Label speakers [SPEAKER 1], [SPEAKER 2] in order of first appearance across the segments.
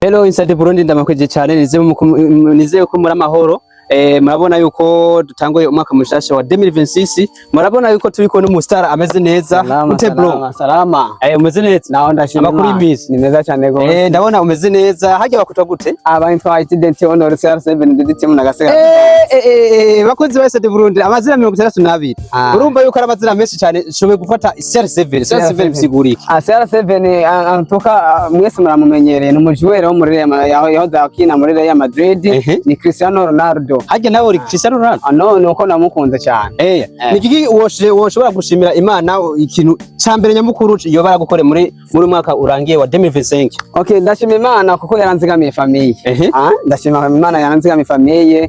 [SPEAKER 1] Hello Inside Burundi, ndabaramukije cyane, nizeye ko muri amahoro. Murabona yuko dutanguye umwaka mushasha wa 2026. Murabona yuko turiko n'umustar ameze neza.
[SPEAKER 2] Salama.
[SPEAKER 1] Ute bro?
[SPEAKER 2] Salama, salama.
[SPEAKER 1] Umeze neza?
[SPEAKER 2] Naho ndashima
[SPEAKER 1] Amakuru
[SPEAKER 2] Imana.
[SPEAKER 1] y'imisi?
[SPEAKER 2] Ni meza cyane gose.
[SPEAKER 1] Ndabona umeze neza. Harya bakutwa gute?
[SPEAKER 2] Aba nitwa Accident Honor CR7 DDTM na gasega.
[SPEAKER 1] Bakunzi ba Inside Burundi, amazina 62.
[SPEAKER 2] Ah.
[SPEAKER 1] Urumva yuko ari amazina menshi cyane. Nshoboye gufata CR7. CR7 bisigura iki?
[SPEAKER 2] Ah, CR7 antuka mwese muramumenyereye, ni umujoueur wo muri Real, yahoze akina muri Real Madrid. Ni Cristiano Ronaldo.
[SPEAKER 1] Harya nawe uri Cristiano Ronaldo?
[SPEAKER 2] Ah, no, nuko namukunze cyane.
[SPEAKER 1] Ni iki woshobora gushimira Imana, ikintu ca mbere nyamukuru yoba yaragukore muri mwaka urangiye wa 2025?
[SPEAKER 2] Okay, ndashima Imana kuko yaranzigamiye famille. Ah, ndashima Imana yaranzigamiye famille.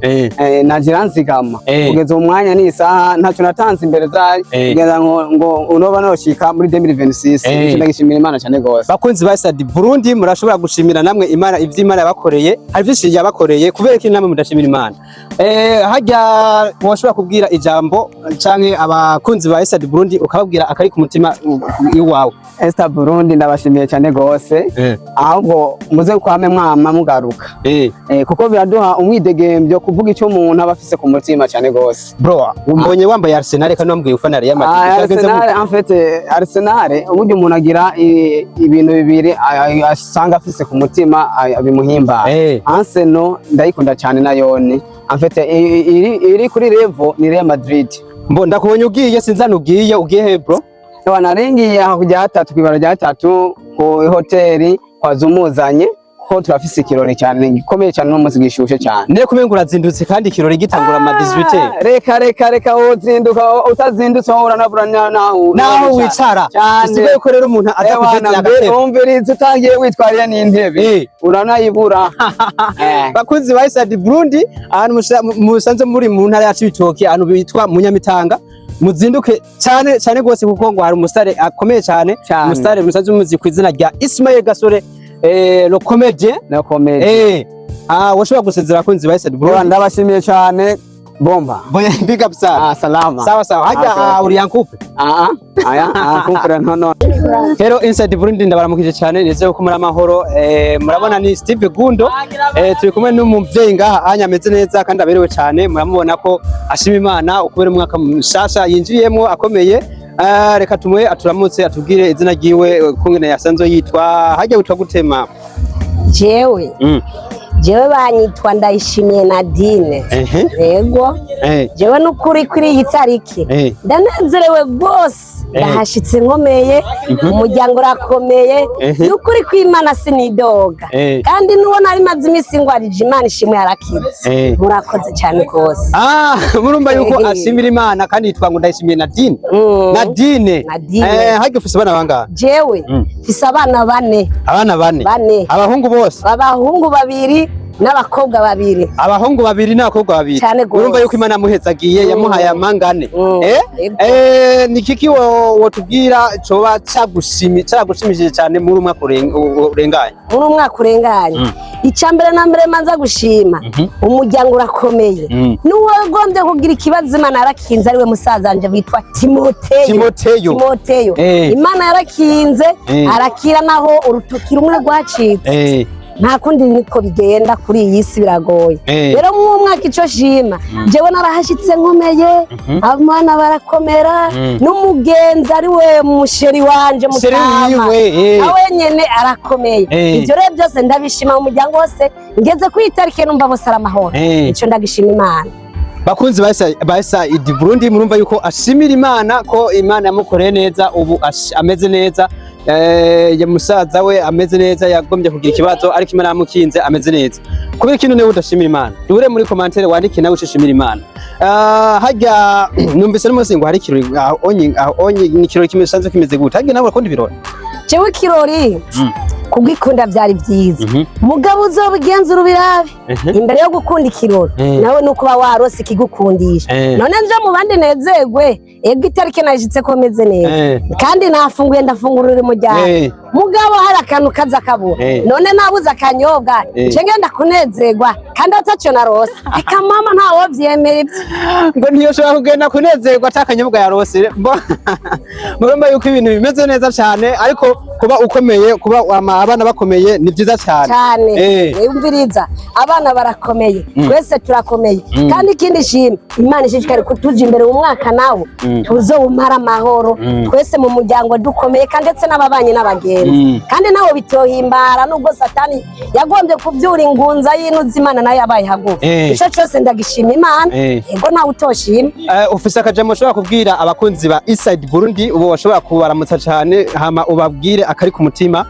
[SPEAKER 2] Nanje iranzigama. Kugeza uwo mwanya ni isaha ntacyo natanze imbere zayo kugeza ngo unoba noshika muri 2026. Icyo ndagishimira Imana cyane gose.
[SPEAKER 1] Bakunzi ba Inside Burundi, murashobora gushimira namwe Imana ivyo Imana yabakoreye. Hari vyinshi yabakoreye, kubera ko namwe mudashimira Imana? Harya woshobora kubwira ijambo canke abakunzi ba Inside Burundi, ukababwira akari ku mutima iwawe?
[SPEAKER 2] Esther Burundi, ndabashimiye cyane gose. Ahubwo muze kwame mwama mugaruka. Kuko biraduha umwidegembyo kuvuga icyo umuntu aba afise ku mutima cyane gose.
[SPEAKER 1] Bro, mbonye wambaye Arsenal kandi wambwiye ufana Real Madrid.
[SPEAKER 2] Ah,
[SPEAKER 1] Vyagenze
[SPEAKER 2] Arsenal,
[SPEAKER 1] gute?
[SPEAKER 2] en fait, Arsenal uburyo umuntu agira ibintu bibiri asanga afise ku mutima bimuhimbara. Arsenal ndayikunda cyane nayone. En fait, iri kuri level ni Real Madrid.
[SPEAKER 1] Mbo ndakubonye ugiye, sinzana ugiye he bro?
[SPEAKER 2] Ewa, naringiye aho kujya hatatu kwibara rya tatu ku hoteli kwa Zumuzanye, ko turafise ikirori cyane gikomeye cyane n'umunsi gishushe cyane.
[SPEAKER 1] Nire kumenga urazindutse kandi ikirori gitangura ama 18.
[SPEAKER 2] Reka reka reka, wozinduka utazindutse wowe uranabura naho
[SPEAKER 1] Naho wicara.
[SPEAKER 2] Cyane.
[SPEAKER 1] Bisigaye ko rero umuntu aza
[SPEAKER 2] Ewana,
[SPEAKER 1] kujetera
[SPEAKER 2] mbere
[SPEAKER 1] agatebe.
[SPEAKER 2] Wumviriza, utangiye witwariye n'intebe uranayibura.
[SPEAKER 1] Bakunzi ba Inside Burundi, ahantu musanze muri mu ntara ya Cibitoke, ahantu bitwa Munyamitanga, muzinduke cyane cyane rwose, kuko ngo hari umusare akomeye cyane.
[SPEAKER 2] Cyane.
[SPEAKER 1] Umusare musanze muzi ku izina rya Ismail Gasore, le comédien.
[SPEAKER 2] No comedy.
[SPEAKER 1] Washobora gusezera abakunzi ba Inside
[SPEAKER 2] Bro,
[SPEAKER 1] Burundi?
[SPEAKER 2] ndabashimiye cyane, bomba.
[SPEAKER 1] Boya, big up sana.
[SPEAKER 2] Ah, salama.
[SPEAKER 1] Sawa sawa. Hajya.
[SPEAKER 2] Okay, okay.
[SPEAKER 1] Uri en couple?
[SPEAKER 2] Ah ah, aya ah couple no no.
[SPEAKER 1] Hello Inside Burundi, ndabaramukije cyane, nizeye ko muri amahoro. Murabona ni Steve Gundo, turi kumwe n'umuvyeyi ngaha anya ameze neza kandi aberewe cyane. Muramubona ko ashima Imana ukubera umwaka mushasha yinjiyemo akomeye. Reka tumwe aturamutse, atubwire izina ryiwe kungene yasanzwe yitwa. Hajya witwa gutema?
[SPEAKER 3] Jewe? Jewe banyitwa Ndayishimiye Nadine. Yego. Jewe n'ukuri kuri iyi tariki ndanezerewe rwose. Ndahashitse nkomeye, umuryango urakomeye. N'ukuri kw'Imana sinidoga. Kandi n'uwo nari maze iminsi ngwarije, Imana ishimwe yarakize. Murakoze cyane rwose.
[SPEAKER 1] Ah, murumva yuko ashimira Imana kandi yitwa ngo Ndayishimiye Nadine. Nadine.
[SPEAKER 3] Nadine.
[SPEAKER 1] Hajya ufise abana bangahe?
[SPEAKER 3] Jewe mfise abana bane.
[SPEAKER 1] Abana bane?
[SPEAKER 3] Bane.
[SPEAKER 1] Abahungu bose?
[SPEAKER 3] Abahungu babiri n'abakobwa babiri.
[SPEAKER 1] Abahungu babiri n'abakobwa babiri.
[SPEAKER 3] Cane gose.
[SPEAKER 1] Urumva yuko Imana yamuhezagiye, yamuhaye amangane.
[SPEAKER 3] Yego.
[SPEAKER 1] Ni kiki wotubwira coba cagushimishije cyane muri umwaka urenganye?
[SPEAKER 3] Muri umwaka urenganye, icya mbere na mbere manza gushima, umuryango urakomeye. N'uwagombye kugira ikibazo, Imana yarakinze, ariwe musaza wanje witwa Timoteyo.
[SPEAKER 1] Timoteyo.
[SPEAKER 3] Timoteyo. Imana yarakinze, arakira naho urutoki rumwe rwacitse. Nta kundi, niko bigenda kuri iyi si, biragoye. Rero mu mwaka ico shima, jewe narahashitse nkomeye, abana barakomera, n'umugenzi ari we muchéri wanje
[SPEAKER 1] Chéri
[SPEAKER 3] mutama
[SPEAKER 1] wiwe,
[SPEAKER 3] nawe nyene arakomeye. Ivyo rero byose ndabishima mu muryango wose. Ngeze ku itariki numva bose ari amahoro. Ico ndagishima Imana.
[SPEAKER 1] Bakunzi ba Inside Burundi, murumva yuko ashimira Imana ko Imana yamukoreye neza, ubu ameze neza. Ya musaza we ameze neza, yagombye kugira ikibazo ariko Imana yamukinze, ameze neza. Kubera ikintu niwe udashimira Imana, dure muri commentaire wandike nawe ushimira Imana. Harya numvise n'umunsi ngo hari ikirori aho onye, aho onye ni ikirori kimesanzwe kimeze gute? Harya nawe urakunda ibirori?
[SPEAKER 3] Jewe ikirori kugikunda byari byiza, mugabo uzobigenzura ubirabe. Imbere yo gukunda ikirori, nawe nuko uba warose ikigukundisha. None nje mu bandi nezerwe, ego itariki nashitse ko meze neza, kandi nafunguye, ndafungurira umuryango. Mugabo hari akantu kaza kabura. None nabuze akanyobwa, nce ngenda kunezerwa kandi ataco narose. Eka mama, ntawo vyemera ivyo.
[SPEAKER 1] Ngo ntiyoshobora kugenda kunezerwa ata kanyobwa yarose. Murumva yuko ibintu bimeze neza cyane, ariko kuba ukomeye, kuba abana bakomeye ni byiza cyane.
[SPEAKER 3] Cyane. Wumviriza, abana barakomeye, twese turakomeye. Kandi ikindi shima Imana, ishishikare kutuja imbere mu mwaka nawo, tuzowumara amahoro twese mu muryango dukomeye, kandi ndetse n'ababanyi n'abagenzi. Kandi nawe bitohimbara nubwo Satani yagombye kubyura ingunza y'inuzi, Imana nayo yabaye hagufi. Ico cose ndagishima Imana. Ego, nawe utoshima.
[SPEAKER 1] Ufise akajambo ushobora kubwira abakunzi ba Eastside Burundi, ubu bashobora kubaramutsa cyane, hama ubabwire akari ku mutima.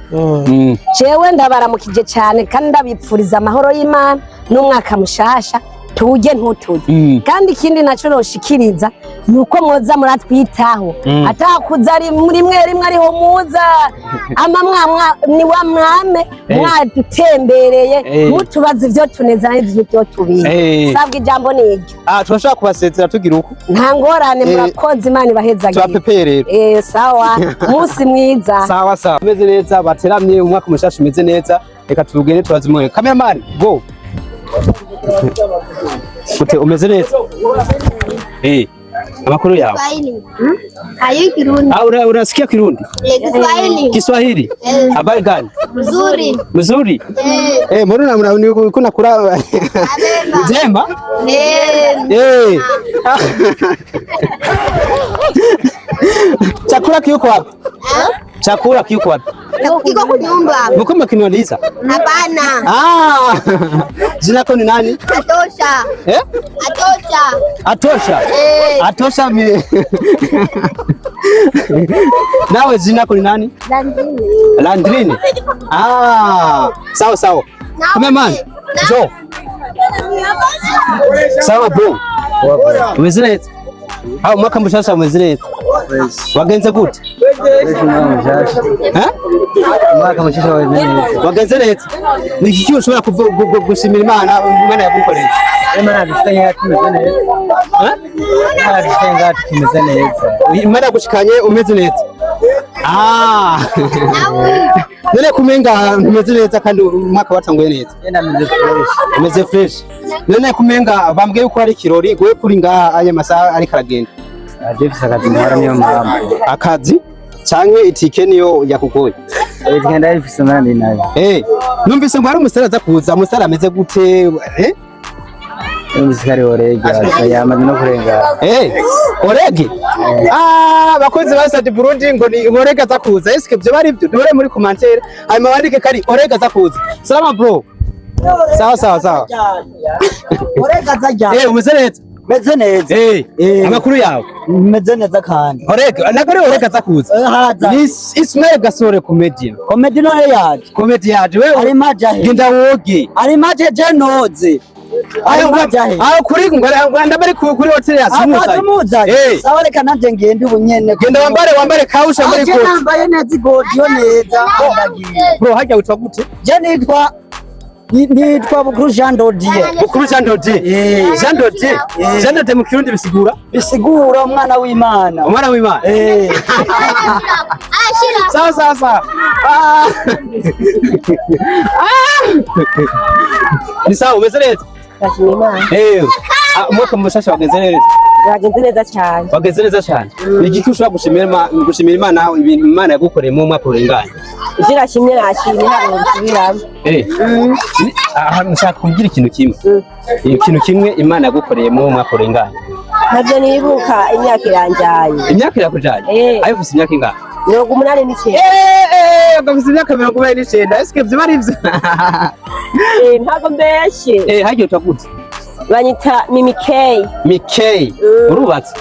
[SPEAKER 3] Jewe ndabaramukije cyane kandi ndabipfuriza amahoro y'Imana n'umwaka mushasha, tuje ntutuje. Kandi ikindi naco noshikiriza ni uko mwoza muratwitaho, atakuza ari rimwe rimwe ariho muza amamwamwa ni wa mwame mwadutembereye, mutubaza ivyo tuneza n'ivyo tubiye. Sabwa ijambo ni iryo.
[SPEAKER 1] Ah, turashobora kubasezera tugira uko.
[SPEAKER 3] Nta ngorane. Murakoze, Imana ibahezagire.
[SPEAKER 1] Turapepeye rero.
[SPEAKER 3] Sawa, umunsi mwiza.
[SPEAKER 1] Sawa sawa, umeze neza, bateramye, umwaka mushasha umeze neza. Reka tugende tubaze. Cameraman, go. Gute, umeze neza? Amakuru yawe?
[SPEAKER 4] Kiswahili. Hayo Kirundi.
[SPEAKER 1] Ah, unasikia Kirundi?
[SPEAKER 4] Kiswahili.
[SPEAKER 1] Kiswahili?
[SPEAKER 4] Eh.
[SPEAKER 1] Habari gani?
[SPEAKER 4] Mzuri.
[SPEAKER 1] Mzuri?
[SPEAKER 4] Eh.
[SPEAKER 1] Mbona kuna kula
[SPEAKER 4] Abemba.
[SPEAKER 1] njema?
[SPEAKER 4] Eh.
[SPEAKER 1] Chakula kiuko wapi? Chakula kiuko wapi?
[SPEAKER 4] Kiko kwa nyumba.
[SPEAKER 1] Mko mkiniuliza?
[SPEAKER 4] Hapana.
[SPEAKER 1] Ah. Jina lako ni nani?
[SPEAKER 4] Atosha.
[SPEAKER 1] Eh?
[SPEAKER 4] Atosha.
[SPEAKER 1] Atosha.
[SPEAKER 4] Eh.
[SPEAKER 1] Atosha mi. Nawe jina lako ni nani?
[SPEAKER 4] Landini.
[SPEAKER 1] Landrine. Ah, sawa sawa. Cameraman, jo. Sawa bro. Umeze neza? Ah, umwaka mushasha umeze neza. Wagenze gute? Eh?
[SPEAKER 2] Umwaka mushasha wagenze neza.
[SPEAKER 1] Wagenze neza. Ni iki ushobora gushimira Imana, Imana yagukoreye?
[SPEAKER 2] Imana yadushikanye ngaha tumeze neza.
[SPEAKER 1] Eh?
[SPEAKER 2] Imana yadushikanye ngaha tumeze neza.
[SPEAKER 1] Imana yagushikanye umeze neza. Ah. None kumenga umeze neza kandi umwaka watanguye neza.
[SPEAKER 2] Yenda meze fresh.
[SPEAKER 1] Umeze fresh. None kumenga bambwiye yuko hari ikirori gwe kuri ngaha aya masaha ariko aragenda.
[SPEAKER 2] Jefise akazi nkora, niyo mpamvu.
[SPEAKER 1] Akazi canke itike niyo yakugoye?
[SPEAKER 2] Itike ndayifise nandi nayo.
[SPEAKER 1] Numvise ngo hari umusore aza kuza, umusore ameze gute?
[SPEAKER 2] Numvise ko ari Orege, yamaze no kurengana.
[SPEAKER 1] Orege? Ah, bakozi ba Sade Burundi ngo ni Orege aza kuza. Eske byo bari byo? Dore muri commentaire hanyuma bandike kari Orege aza kuza. Salama bro. Sawa sawa sawa.
[SPEAKER 5] Orega azajya.
[SPEAKER 1] Umeze neza?
[SPEAKER 5] Meze neza.
[SPEAKER 1] Amakuru yawe?
[SPEAKER 5] Meze neza kandi.
[SPEAKER 1] Orege, nako ari Orege aza kuza.
[SPEAKER 5] Haraza.
[SPEAKER 1] Ni Ismail Gasore comedian.
[SPEAKER 5] Comedy none yaje.
[SPEAKER 1] Comedy yaje wewe.
[SPEAKER 5] Ari maja he?
[SPEAKER 1] Genda woge.
[SPEAKER 5] Ari maje je noze. Ari maja he?
[SPEAKER 1] Aho kuri ngo ndabari kuri hotel ya Sumuza.
[SPEAKER 5] Sumuza. Sawa, reka nanje ngende ubu nyene.
[SPEAKER 1] Genda wambare kausha wambare
[SPEAKER 5] Aje
[SPEAKER 1] ikoti.
[SPEAKER 5] nambaye neza igodiyo neza. Ndagiye.
[SPEAKER 1] Bro, hajya witwa gute?
[SPEAKER 5] Je nitwa Bukuru Jean Dodier.
[SPEAKER 1] Bukuru Jean Dodier. Jean Dodier. Jean Dodier mu Kirundi bisigura?
[SPEAKER 5] Bisigura umwana w'Imana.
[SPEAKER 1] Umwana w'Imana. Sawa sawa sawa. Ah. Ah. Ni sawa, umeze neza?
[SPEAKER 3] Ndashima Imana.
[SPEAKER 1] Ah, umwaka mushasha wagenze neza?
[SPEAKER 3] Wagenze neza cyane.
[SPEAKER 1] Wagenze neza cyane. Ni igiki ushobora gushimira Imana, ibintu Imana yagukoreye mu mwaka urenganye?
[SPEAKER 3] Ivyo nashimye nashimye, ntabwo bisubiramo.
[SPEAKER 1] Aha nshaka kubwira ikintu kimwe. Ikintu kimwe Imana yagukoreye mu mwaka urenganye.
[SPEAKER 3] Ntabyo nibuka, imyaka iranjanye.
[SPEAKER 1] Imyaka irakujanye? Ayo ufise imyaka ingahe?
[SPEAKER 3] 89.
[SPEAKER 1] Ufise imyaka 89. Eske vyo bari ivyo?
[SPEAKER 3] Ntabwo mbeshe.
[SPEAKER 1] Hagiye utagutse.
[SPEAKER 3] Banyita Mimi K.
[SPEAKER 1] Mikey. Urubatse?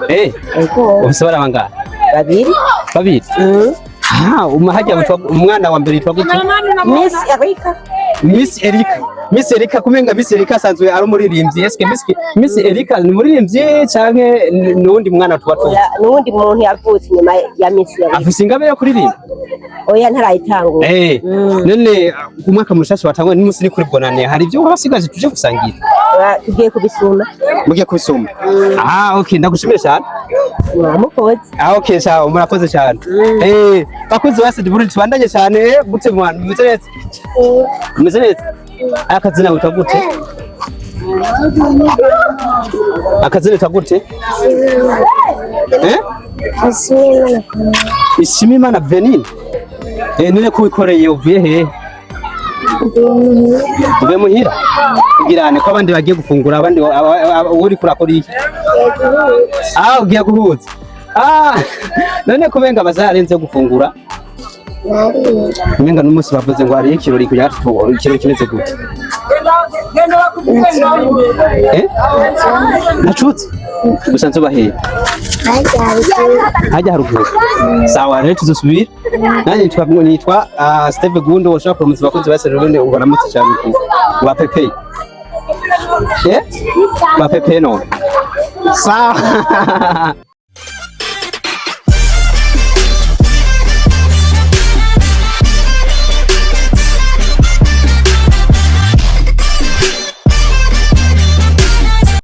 [SPEAKER 3] Eh. Ego.
[SPEAKER 1] Ufise abana bangahe?
[SPEAKER 3] Babiri.
[SPEAKER 1] Babiri? Ah, hajya witwa umwana wa mbere yitwa gute?
[SPEAKER 3] Miss Erika.
[SPEAKER 1] Miss Erika. Miss Erika, kumenga Miss Erika asanzwe ari umuririmbyi. Eske Miss Erika ni umuririmbyi canke ni uwundi mwana tuba tuzi?
[SPEAKER 3] Oya, n'uwundi muntu yavutse inyuma ya Miss Erika.
[SPEAKER 1] Afise ingabire yo kuririmba?
[SPEAKER 3] Oya, ntarayitangura.
[SPEAKER 1] None umwaka mushasha watangwa n'umunsi ni kuri bonane, hari ibyo wabasigaje tuje gusangira?
[SPEAKER 3] Tugiye kubisuma.
[SPEAKER 1] Mugiye kubisuma. Ah, okay, ndagushimire cyane.
[SPEAKER 3] Mwamukoze.
[SPEAKER 1] Ah, okay, sawa, murakoze cyane. Bakozi ba Sidi Burundi, tubandanye cyane. Gute mwana, mumeze neza? Mumeze neza? Akazina witwa gute? Akazina witwa gute? Eh? Ishimimana Venine. None ko wikoreye, uvuye hehe? Uvuye muhira? Kugirane ko abandi bagiye gufungura, abandi uri kurakora iki? Ah, ugiye guhuza. Ah, none kubenga amasaha arenze yo gufungura? Umenga n'umunsi bavuze ngo hariho ikirori kugira ngo ikirori kimeze gute? Eh? Nacutse? Gusa nzoba hehe? Hajya haruguru. Sawa, rero tuzosubira. Nanjye nitwa Steve Gundo, ushobora kuramutsa abakozi ba Serivone, ubaramutse cyane ku wa Pepe. Eh? Wa Pepe no. Sawa.